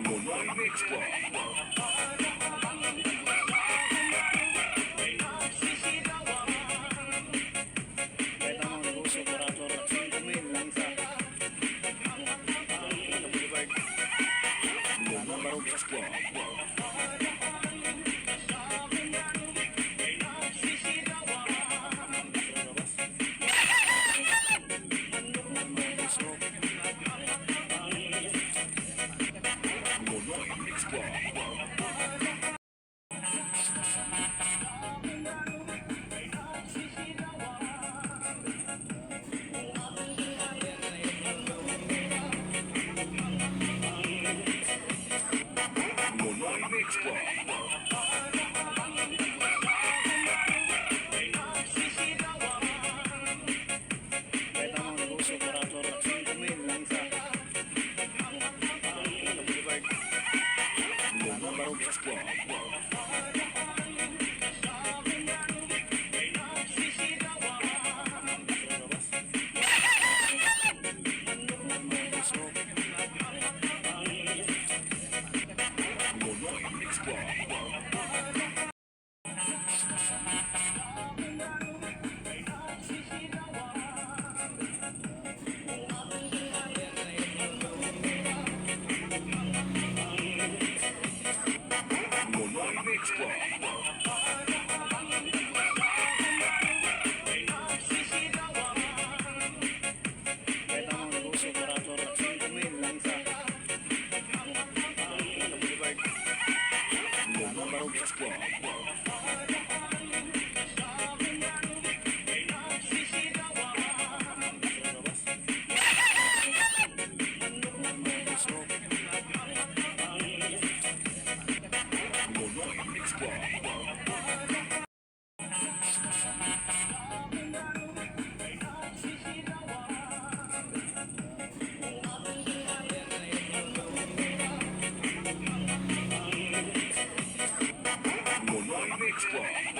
Nonoy Mix Club. Kahit ang mga negosyo, operator, 5 mil lang isa. Sa Boulevard. Nonoy Mix Club. Sa labas. Mga negosyo. Nonoy Mix Club. Nonoy Mix Club. Kahit ang mga negosyo, operator, 5 mil lang isa. Sa Boulevard. Nonoy Mix Club. Sa labas. Mga negosyo. Nonoy Mix Club. Nonoy Mix Club. Kahit ang mga negosyo, operator, 5 mil lang isa. Sa Boulevard. Nonoy Mix Club. Sa labas. Mga negosyo. Nonoy Mix Club. Nonoy Mix Club.